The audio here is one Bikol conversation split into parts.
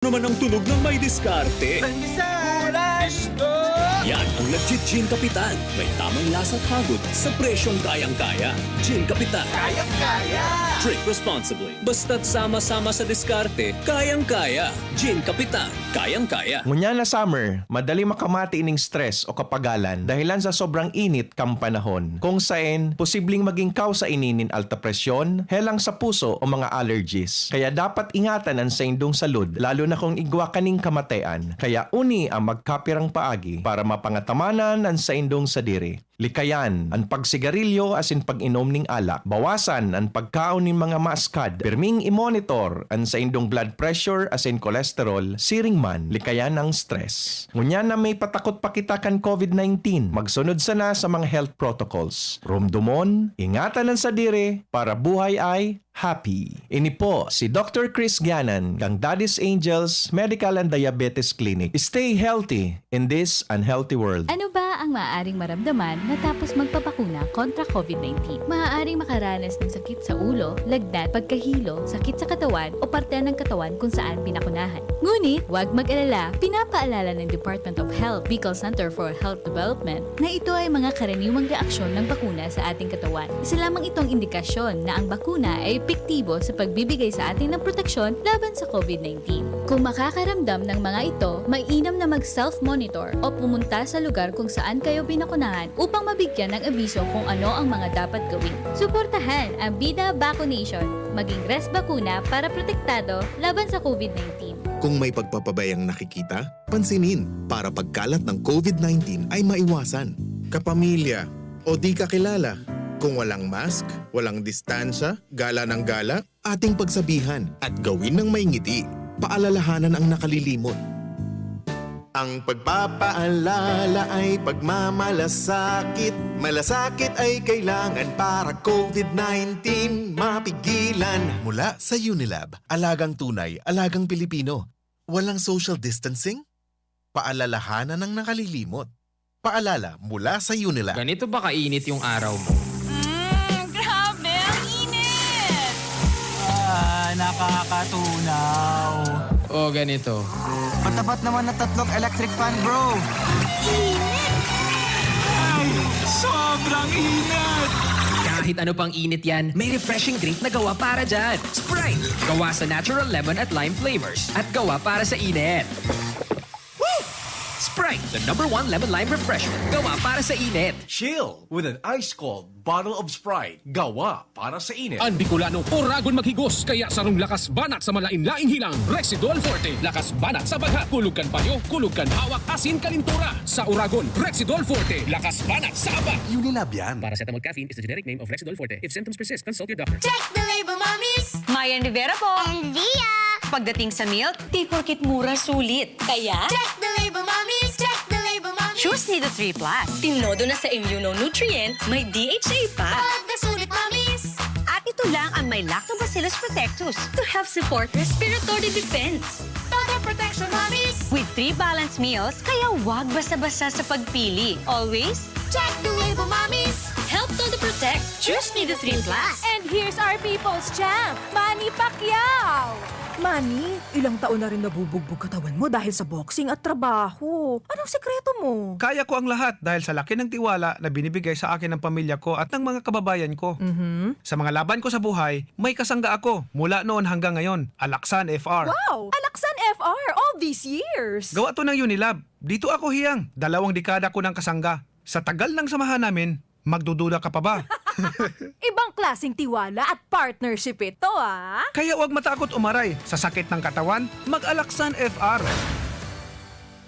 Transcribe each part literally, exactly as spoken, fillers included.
Naman ang tunog ng may diskarte. Yan ang legit Gin Kapitan. May tamang lasa at hagod sa presyong kayang-kaya. Gin Kapitan. Kayang-kaya! Drink responsibly. Basta't sama-sama sa diskarte, kayang-kaya. Gin Kapitan. Kayang-kaya. Ngunyan na summer, madali makamati ining stress o kapagalan dahilan sa sobrang init kan panahon. Kung saen, posibleng maging kausa ini nin alta presyon, helang sa puso o mga allergies. Kaya dapat ingatan an saindong salud, lalo na kung igwa kaning kamatayan. Kaya uni ang magkapirang paagi para mapangatamanan an saindong sadiri. Likayan an pagsigarilyo asin pag-inom nin alak. Bawasan an pagkaon nin mga maaskad. Pirming i-monitor an saindong blood pressure asin cholesterol, siring man, likayan ang stress. Ngunyan na may patakot pa kita kan COVID nineteen, magsunod sana sa mga health protocols. Rumdomon, ingatan an sadiri, para buhay ay happy. Ini po si Doctor Chris Gianan kan Daddy's Angels Medical and Diabetes Clinic. Stay healthy in this unhealthy world. Ano ba ang maaaring maramdaman matapos magpabakuna kontra COVID nineteen? Maaaring makaranas ng sakit sa ulo, lagnat, pagkahilo, sakit sa katawan o parte ng katawan kung saan pinakunahan. Ngunit, huwag mag-alala. Pinapaalala ng Department of Health, Bicol Center for Health Development, na ito ay mga karaniwang reaksyon ng bakuna sa ating katawan. Isa lamang itong indikasyon na ang bakuna ay epektibo sa pagbibigay sa atin ng proteksyon laban sa COVID nineteen. Kung makakaramdam ng mga ito, mainam na mag-self-monitor o pumunta sa lugar kung saan kayo binakunahan upang mabigyan ng abiso kung ano ang mga dapat gawin. Suportahan ang Bida Vaccination. Maging res bakuna para protektado laban sa COVID nineteen. Kung may pagpapabayang nakikita, pansinin para pagkalat ng COVID nineteen ay maiwasan. Kapamilya o di kakilala, kung walang mask, walang distansya, gala ng gala, ating pagsabihan at gawin ng may ngiti. Paalalahanan ang nakalilimot. Ang pagpapaalala ay pagmamalasakit. Malasakit ay kailangan para COVID nineteen mapigilan. Mula sa Unilab, alagang tunay, alagang Pilipino. Walang social distancing? Paalalahanan ang nakalilimot. Paalala mula sa Unilab. Ganito ba kainit yung araw mo? Mm, grabe, ang init! Ah, nakakatunaw. O ganito. Matapat naman na tatlong electric fan, bro. Init! Ay, sobrang init! Kahit ano pang init yan, may refreshing drink na gawa para dyan. Sprite! Gawa sa natural lemon at lime flavors at gawa para sa init. Woo! Sprite, the number one lemon lime refresher. Gawa para sa init. Chill with an ice-cold bottle of Sprite. Gawa para sa init. An Bicolano, oragon maghigos, kaya sarong lakas banat sa malain-laing hilang, Rexidol Forte. Lakas banat sa bagha, kulog kan panyo, kulog kan hawak, asin kalintura. Sa oragon, Rexidol Forte, lakas banat sa aba. Unilab yan. Paracetamol caffeine is the generic name of Rexidol Forte. If symptoms persist, consult your doctor. Check the label, mommies! Mayan Rivera po! And Zia! Pagdating sa milk, di porkit mura, sulit. Kaya, check the label, mommies! Check the label, mommies! Choose Nido three plus. Tinodo na sa immunonutrient, may D H A pa. Pag nasulit, mommies! At ito lang ang may Lactobacillus protectus to help support respiratory defense. Total protection, mommies! With three balanced meals, kaya wag basta-basta sa pagpili. Always, check the label, mommies! Help Todo Protect. Choose Nido three plus. And here's our people's champ, Manny Pacquiao! Manny, ilang taon na rin nabubugbog katawan mo dahil sa boxing at trabaho. Anong sekreto mo? Kaya ko ang lahat dahil sa laki ng tiwala na binibigay sa akin ng pamilya ko at ng mga kababayan ko. Mhm. Sa mga laban ko sa buhay, may kasangga ako mula noon hanggang ngayon, Alaksan F R. Wow! Alaksan F R all these years! Gawa to ng Unilab. Dito ako hiyang, dalawang dekada ko ng kasangga. Sa tagal ng samahan namin, magdududa ka pa ba? Ibang klaseng tiwala at partnership ito, ah! Kaya huwag matakot umaray sa sakit ng katawan, mag-Alaksan F R.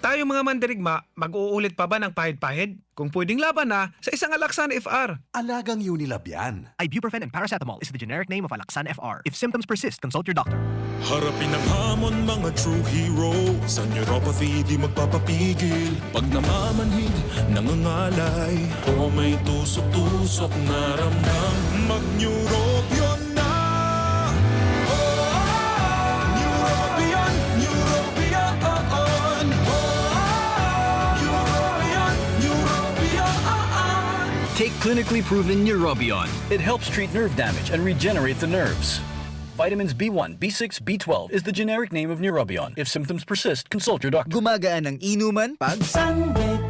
Tayong mga mandirigma, mag-uulit pa ba ng pahid-pahid? Kung pwedeng laban na, sa isang Alaksan F R. Alagang Unilab yan. Ibuprofen and paracetamol is the generic name of Alaxan F R. If symptoms persist, consult your doctor. Harapin ang hamon, mga true heroes. Ang neuropathy di magpapapigil. Pag namamanhid, nangangalay, o may tusok-tusok na ramdam, mag-Neurobion na! Oh, Neurobion, Neurobion, oh, oh. Oh, Neurobion, Neurobion, oh, oh. Take clinically proven Neurobion. It helps treat nerve damage and regenerate the nerves. Vitamins B one, B six, B twelve is the generic name of Neurobion. If symptoms persist, consult your doctor. Gumagaan ang inuman pag Sunlight.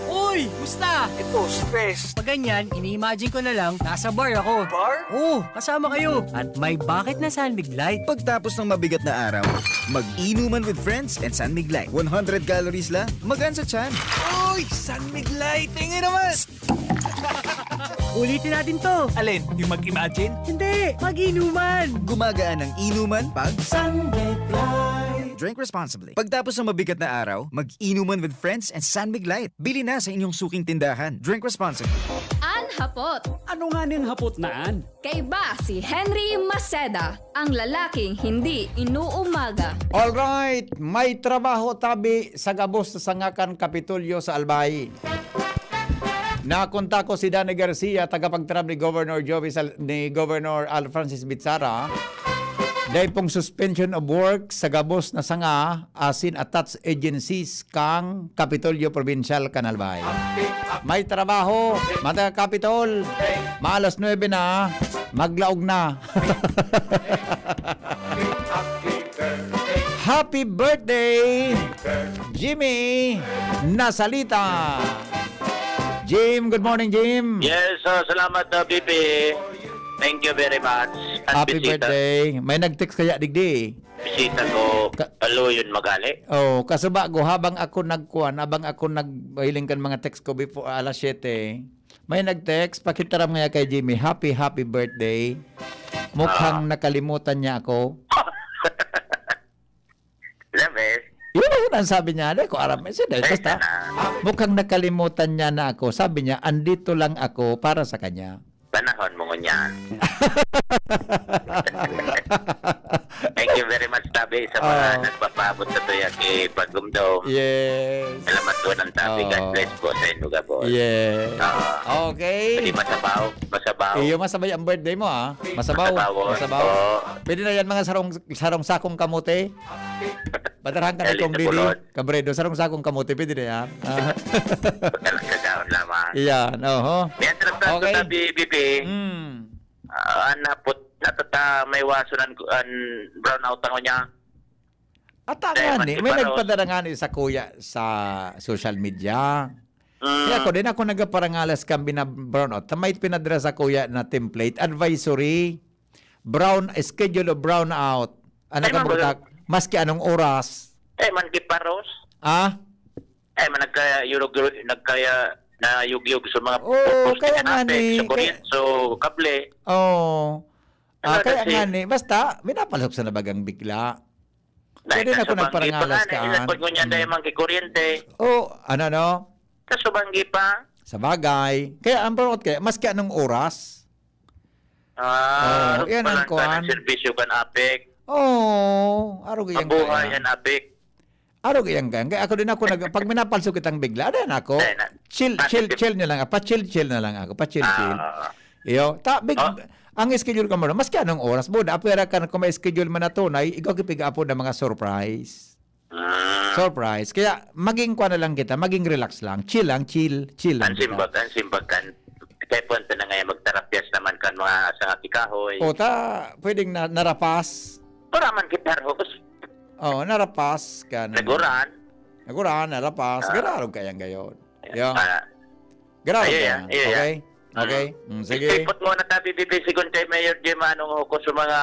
Uy! Gusta? Ito, stress. Pag ganyan, ini-imagine ko na lang, nasa bar ako. Bar? Oo, kasama kayo. At may bakit na San Mig Light. Pagtapos ng mabigat na araw, mag-inuman with friends and San Mig Light. One hundred calories lang, magaan sa tiyan. Uy! San Mig Light! Tingin naman! Ulitin natin to. Alin? Yung mag-imagine? Hindi, mag-inuman. Gumagaan ang inuman pag Sunlight. Drink responsibly. Pagtapos ng mabigat na araw, mag-inuman with friends and San Mig Light. Bili na sa inyong suking tindahan. Drink responsibly. An hapot. Ano nga ning hapot na an? Kaiba si Henry Maceda, ang lalaking hindi inuumaga. Alright, may trabaho tabi sa gabos sa Sangakan Kapitolyo sa Albay. Nakontak ko si Danny Garcia, tagapagtarab ni Governor Joey Sal- ni Governor Al Francis Bitzara. Dahil pong suspension of work sa gabos na sanga asin attached agencies kang Kapitolyo Provincial kan Albay. May trabaho, mga Kapitol. Maalas nuebe na, maglaog na. Happy birthday, Jimmy Nasalita. Jim, good morning, Jim. Yes, uh, salamat, uh, P P. Thank you very much. At Happy bisita, birthday. May nag-text kaya digdi. Bisita ko, Ka- alo yun magali. Oh, kasuba ko habang ako nagkuan, habang ako naghiling kan mga text ko before alas siyete. May nag-text, pakitaram nga kay Jimmy, "Happy, happy birthday." Mukhang nakalimutan niya ako. Labes, Yun, yun ang sabi niya. Hindi ko alam. Sige, Ay, basta. sana. Mukhang nakalimutan niya na ako. Sabi niya, "Andito lang ako para sa kanya." Panahon mo ngunyan. Thank you very much, Tabi, sa mga Oh. nagpapaabot sa tuya kay Pagumdom. Yes. Salamat po ng Tabi. God Oo. Bless po sa inyo, Gabon. Yes. Ah. Okay. Hindi masabaw. Masabaw. Iyo, masabay ang birthday mo, ah. Masabaw. Masabaw, oh. Masabaw. Oo. Pwede na yan, mga sarong, sarong sakong kamote. Padarhan ka na Dali itong sa didi. bulod. Kabredo, sarong sakong kamote. Pwede na yan. Ah. Pagkalang kagaon lamang. Yan, oho. Yan, tratado Okay. na, B B P. Hmm. Ah, naput, natata, may waso nan, an brownout ang niya. Ata Dahil nga ni, may magkiparos. Nagpadara nga ni sa kuya sa social media. Mm. Kaya ako din ako nagaparangalas kan bina-brownout. May pinadara sa kuya na template, advisory, brown, schedule of brownout. Ano Ay, ka mga maski anong oras. Eh, man kiparos. Ah? Eh, man nagkaya, yurog, nagkaya na yugyog sa mga Oo, poste kaya na nga napik, ni, sa kuryente, kaya- sa kable. Oh. Ah, Ano kaya kasi? nga ni, basta, minapalok sa nabagang bigla. Dahil Pwede na ako kasubanggi nagparangalas pa nga, ka, eh, ah. Pag ngunyan Mm. dahil man kay kuryente. Oh, ano, no? Kasubanggi pa. Sa bagay. Kaya ang brownout kaya, maski anong oras. Ah, Oh, yan ang palang ka kuwan. ng serbisyo kan apik. Oh, arog iyang Mabuhay kaya. Yan, apik. Arog iyang kaya. Kaya ako din ako, nag, pag minapalso kitang bigla, ano yan ako? Eh, na- Chill, na- chill, chill na lang. Pa-chill, chill na lang ako. Pa-chill, chill. Ah, Iyo, ta, big, Oh. ang schedule ko mo, maski anong oras mo, apwera ka na kung may schedule man na tunay, ikaw kipiga-apod ng mga surprise. ah, Surprise. Kaya maging kwa na lang kita, maging relax lang. Chill lang, chill, chill lang ang simbag, kita. ang simbag kan. Kaya punta na ngayon, magtarapyas naman kan mga sanga kikahoy. O ta, pwedeng na, narapas. Para man kiparos. Oh, narapas ka. Naguran. Naguran, narapas. Ah. Gararog kayang gayon. Yeah. Ah, Gararog Ayun, kayang. ayun, Okay? Okay? Mm, sige. Ipot muna tabi, B B C, kung tayo Mayor Jim, anong huko sa mga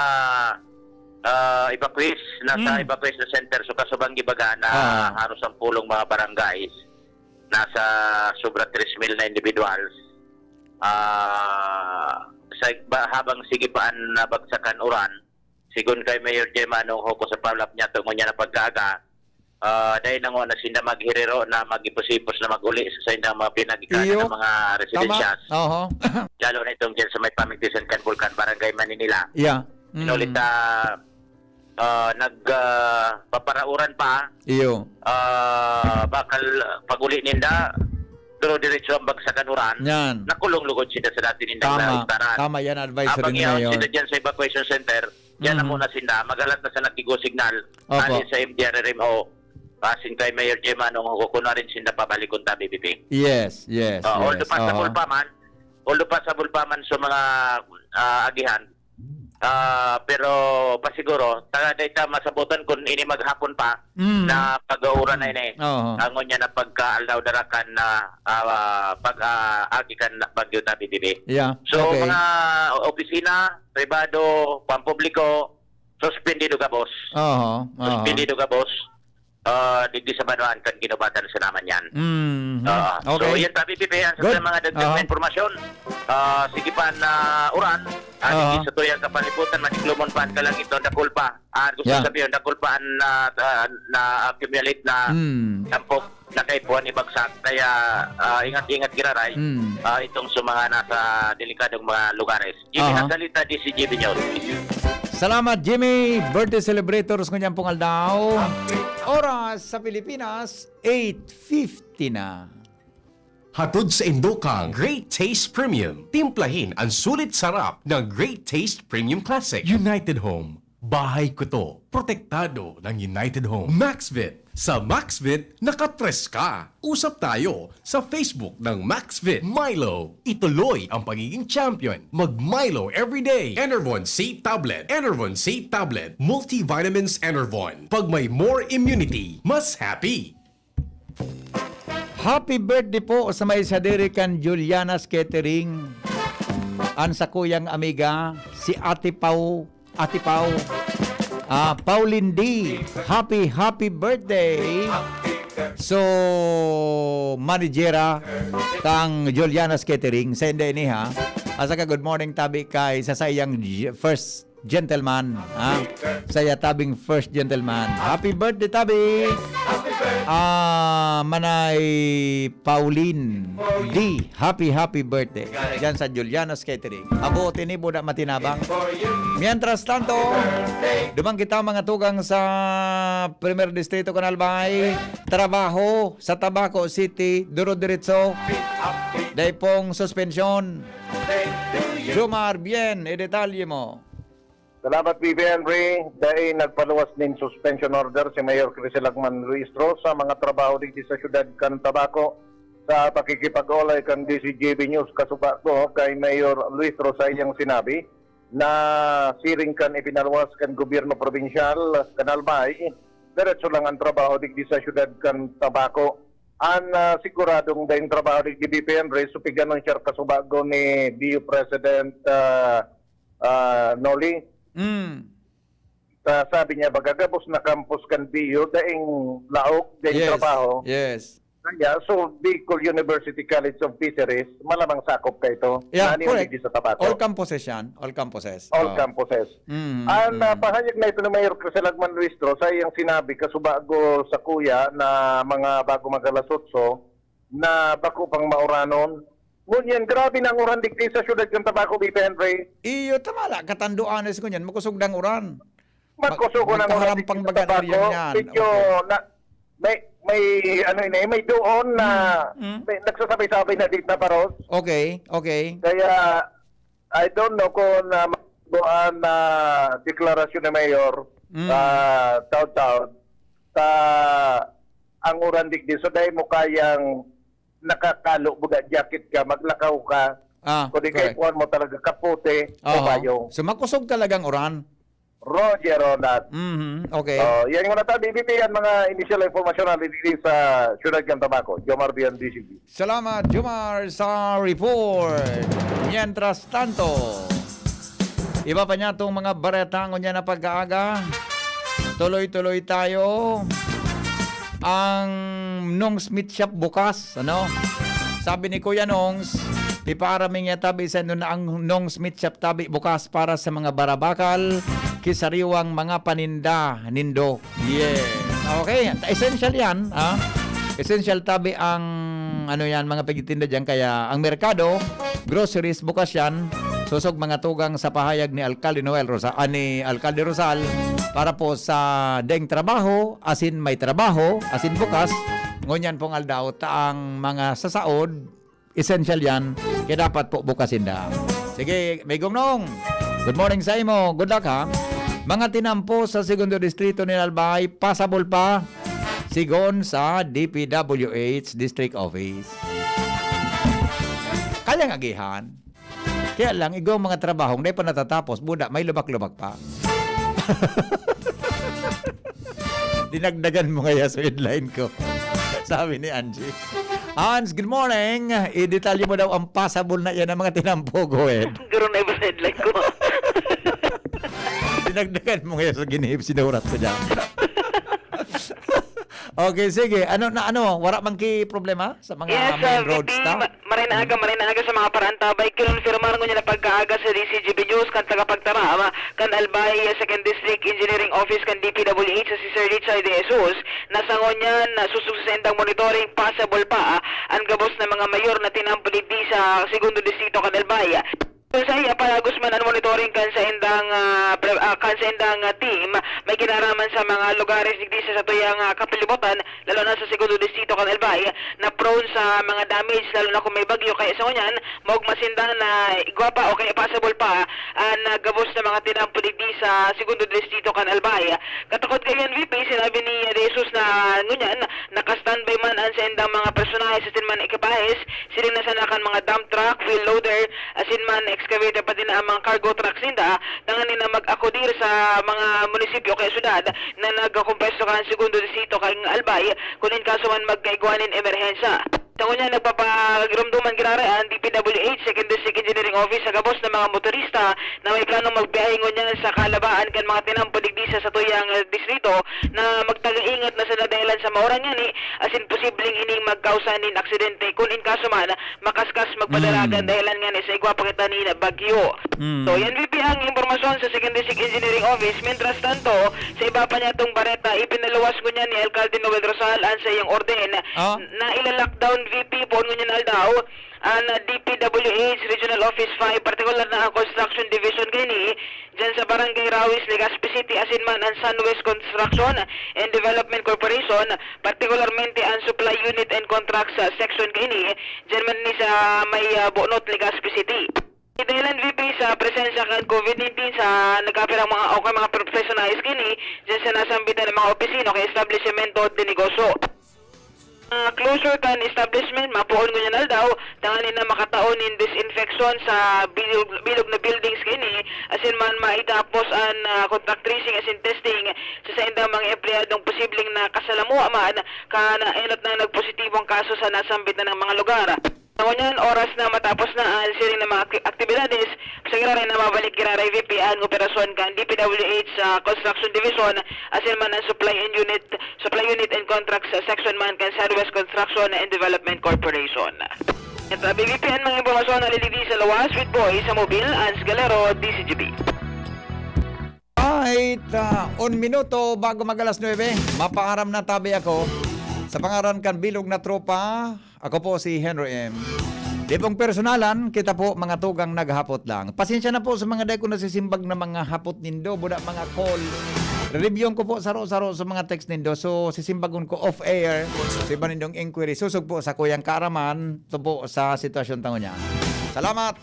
ah, evacuees, nasa Mm. evacuation center, so kasubang gibaga na Ah. haros ang pulong mga barangays, nasa sobra tres mil na individuals. Ah, sa, ba, habang sige pa ang nabagsakan uran, sigon kay Mayor Jim, anong huko sa palap niya, tungo niya na pagkaaga, ah, dahil nango na sinda maghiriro na mag-ipos-ipos na mag-uli sa saindang mga pinagikanan Iyo. ng mga residensyas. Oho. Lalo na itong dyan sa may pamigtisan kan Bulkan, Barangay Maninila. Yeah. Mm. Inulit, ah, ah, nag, ah, paparauran pa. Iyo. Ah, bakal pag-uli ninda, pero diretso ang bagsakan uran. Yan. Nakulong lugod sila sa dati nindang Tama. naligtaran. Tama yan, advisory Habang ni yaon Mayor. sila dyan sa evacuation center, yan ang Mhm. muna sinda. Magalat na sa nagkigo signal. Opo. Ayon sa M D R R M O, asin kay Mayor Jim, anong huko na rin sinda pabalikon ta, B B P. Yes, yes, Oh, yes. although pa sa Oo. Bulpaman, although pa sa Bulpaman sa mga ah, agihan, Ah, pero pasiguro, ta-, dai ta masabutan kun ini maghapon pa Mm. na kagauran na ini. Oo. Ang unya na pagka-aldaw darakan na, ah, pag, ah, agi kan bagyo ta, B P P. Yeah. So, Okay. mga opisina, pribado, pampubliko, suspendido gabos. Oo, oo. Suspendido gabos. Ah, digdi sa banwaan kan ginubatan sa naman yan. Mm. Ah, so, Okay. yan, Papi Pipi, ang sa Good. mga dagdag na Aha. impormasyon. Ah, sige pa na uran. Ah, Aha. digdi sa tuyang kapalibutan, madiklomon pa ang kalangitan, dakul pa. Ah, gusto Yeah. sabihin, dakul pa ang na, na, na-accumulate na Mm. tampok na kaipuhan ibagsak. Kaya, ah, ingat-ingat giraray, Mm. ah, itong sa mga nasa delikadong mga lugares. Jimmy Aha. Nasalita, D C G B News. Salamat, Jimmy. Birthday celebrators ngunyan pong aldaw. Oras sa Pilipinas, eight fifty na. Hatod sa Indokang Great Taste Premium. Timplahin ang sulit sarap ng Great Taste Premium Classic. United Home. Bahay ko to. Protektado ng United Home. Maxvit. Sa Maxvit, nakatres ka. Usap tayo sa Facebook ng Maxvit. Milo. Ituloy ang pagiging champion. Mag Milo everyday. Enervon C Tablet. Enervon C Tablet. Multivitamins Enervon. Pag may more immunity, mas happy. Happy birthday po sa may sadiri kan Juliana's Catering. An sakuyang amiga, si Ate Pau, Ate Pau, ah, Pauline D. Happy, happy birthday. So, manijera kang Juliana's Catering. Sende ini, ha? Asa ka, good morning, tabi kay sa saiyang j-, first gentleman, ha? Saya tabing first gentleman. Happy birthday, tabi! Ah, Manay Pauline D, happy, happy birthday. Diyan sa Juliana's Catering. Abo, tinibo na matinabang. Mientras tanto, duman kita mga tugang sa Primer Distrito, Canal Bay. Trabaho sa Tabaco City, duro-diretso. Dai pong suspensyon. Jomar, bien, i-detalye mo. Salamat, P P Henry. Dai nagpaluwas nin suspension order si Mayor Criselagman Luistro sa mga trabaho digdi sa siyudad kan Tabaco. Sa pakikipag-olay kan D C G B News, kasubago kay Mayor Luistro sa iyang sinabi, na siring kan ipinaluwas kan gobyerno probinsyal kan Albay, diretso lang ang trabaho digdi sa siyudad kan Tabaco. An, ah, siguradong daing trabaho digdi, P P Henry, so pig-anunsyar kasubago ni B U President, ah, ah, Noli. Mm. Sa sabi niya, baga gabos na campus kan B U, daing laog, daing Yes. trabaho. Yes. Kaya, so, Bicol University College of Fisheries, malamang sakop ka ito. Yeah, Nani correct. Digdi sa Tabaco. All campuses yan. All campuses. All Oo. campuses. Mm, Ang, mm. ah, pahayag na ito ni Mayor Criselagman Luistro sa iyang sinabi, kasubago sa kuya na mga bago mag-alas otso, na bako pang mauranon. Ngunyan, grabe na ang uran digdi sa siyudad kan Tabaco, P P Henry. Iyo, tama la. Katanduanes ngunyan, makusog dang uran. Magkusog Mag-, na ang uran magkaharang digdi pang sa baga Tabaco. area niyan. Medyo Okay. na, may, may, ano yun eh, may doon na, Mm, mm. may nagsasabay-sabay na digdi na paros. Okay, okay. Kaya, I don't know kung, ah, mabuan na deklarasyon ni Mayor, Mm. ah, taud-taud, sa ang uran digdi. So, dahil mo kayang nakakalo, buga jacket ka, maglakaw ka, Ah, kung di kayo correct. kuwan mo talaga kapote o Oho. payong. So, makusog talagang uran. Roger Ronald. Mhm, okay. Oh, yan muna tayo, B B P, yan mga initial information na ligdi sa Siyudad kan Tabaco. Jomar Bian, D C B. Salamat, Jomar, sa report. Mientras tanto, iba pa niya itong mga bareta ngunyan na pag-aaga. Tuloy-tuloy tayo. Ang Nong's Meat Shop bukas, ano? Sabi ni Kuya Nongs, ipaaraming niya tabi sa inyo na ang Nong's Meat Shop tabi bukas para sa mga barabakal, kisariwang mga paninda nindo. Yes. Okay, essential yan, ha? Essential tabi ang, ano yan, mga pagtitinda dyan. Kaya ang merkado, groceries, bukas yan. Sosog mga tugang sa pahayag ni Alkalde Noel Rosa-, ah, ni Alkalde Rosal para po sa deng trabaho, asin may trabaho, asin bukas. Ngunyan pong aldaw, ta ang mga sasaod, essential yan, kaya dapat po bukas sinda. Sige, may gumnong. Good morning sa imo. Good luck, ha. Mga tinampo sa Segundo Distrito ni Albay, pasabol pa. Sigon sa D P W H District Office. Kayang agihan. Kaya lang, igwang mga trabahong dai pa natatapos, buda, may lubak-lubak pa. Dinagdagan mo ngaya sa headline ko. Sabi ni Angie. Hans, good morning. I-detalye mo daw ang passable na yan ng mga tinampo, go ahead. Garo na iba sa headline ko. Dinagdagan mo ngaya sa ginhip, sinurat ko dyan. Okay, sige. Ano na ano? Wala mang ki problema sa mga Yes, main uh, roads V P, ta? Ma-, maray na aga, maray na aga sa mga paraantabay. Kinonfirmar ngunyan na pagkaaga sa D C G B News kan tagapagtara, ama, kan Albay, uh, Second District Engineering Office kan D P W H sa si Sir Richard De Jesus. Nasa ngunyan, na susog sa saindang monitoring, possible pa, ah, ang gabos na mga mayor na tinampo digdi sa Segundo Distrito kan Albay. Sa iya, palagos man ang monitoring kan saindang, ah, pre-, ah, kan saindang, ah, team, may kinaraman sa mga lugares digdi sa satuyang, ah, kapalibutan, lalo na sa Segundo Distrito kan Albay, na prone sa mga damage, lalo na kung may bagyo. Kaya sa ngunyan, maogma sinda na igwa pa o kaya possible pa ang, ah, gabos na mga tinampo digdi sa Segundo Distrito kan Albay. Katakod kaiyan, V P, sinabi ni De Jesus na ngunyan, naka-standby man ang saindang mga personahe asin man ekipahes, siring na sana kan mga dump truck, wheel loader, asin man excavator, pati na ang mga cargo trucks ninda, tanganing na mag-akodir sa mga munisipyo o kaya syudad na nagkukumpuesto kan Segundo Distrito kan Albay, kun in kaso man magkaigwa nin emerhensya. Sa ngunyan, nagpapagiromdoman giraray ang D P W H Second District Engineering Office sa gabos na mga motorista na may planong magbiyahe ngunyan sa kalabaan kan mga tinampo digdi sa satuyang, eh, distrito na magtaga-ingat na sana dahelan sa maoran ngani asin posibleng ining magkausa nin aksidente kun in kaso man makaskas magpadalagan Mm. dahelan ngani sa igwa pa kita nin bagyo. Mm. So, yan, V P, ang impormasyon sa Second District Engineering Office. Mientras tanto, sa iba pa niyatong bareta, ipinaluwas ngunyan ni Alcalde Noel Rosal an saiyang orden Ah. na ila-lockdown, V P, poon ngunyan aldaw, an D P W H Regional Office five, partikular na ang Construction Division kaini, dyan sa Barangay Rawis, Legazpi City, asin man an Sunwest Construction and Development Corporation, partikularmente an Supply Unit and Contracts, ah, Section kaini, dyan man ni sa may, ah, Bunot, Legazpi City. Dahelan, V P, sa presensya kan COVID nineteen sa nagkapirang mga, o kan mga professionals kaini, dyan sa nasambitan na mga opisina o kaya establisimento de negosyo. Ah, closure kan establishment, mapoon ngunyan aldaw, tanganing na makatao nin disinfection sa bilog, bilog na buildings kaini, asin man maitapos an, ah, contact tracing asin testing sa saindang mga empleyadong posibleng nakasalamuha man kan enot na nagpositibong kaso sa nasambitan na mga lugar. Ngunyan, oras na matapos na an siring na mga akti-, aktibidades, sa giraray na mabalik giraray, V P, an operasyon kan D P W H sa Construction Division, asin man an Supply and Unit, Supply Unit and Contracts sa Section man kan Southwest Construction and Development Corporation. Ito, V P, an mga impormasyon na lilidi sa luwas with Boy sa Mobil, Ans Galero, D C G B. Right, ah, un minuto bago mag alas nuebe, mapaaram na tabi ako. Sa pangaran kan bilog na tropa, ako po si Henry M. Di pong personalan, kita po mga tugang naghapot lang. Pasensya na po sa mga dai ko nasisimbag na mga hapot nindo, buda mga call. Re-review ko po saro-saro sa mga text nindo. So, sisimbagon ko off-air sa iba nindong inquiry. Susog po sa kuyang kaaraman, ito po sa sitwasyon tango niya. Salamat!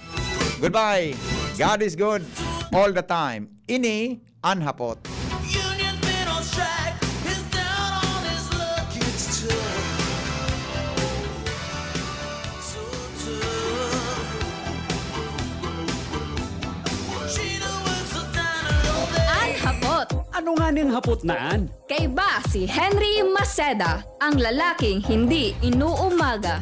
Goodbye! God is good all the time. Ini an hapot. Union Funeral Strike is down on his luck, it's tough. So tough. She don't work so down and all that. An hapot. Ano nga ning hapot na an? Kaiba si Henry Maceda, ang lalaking hindi inuumaga.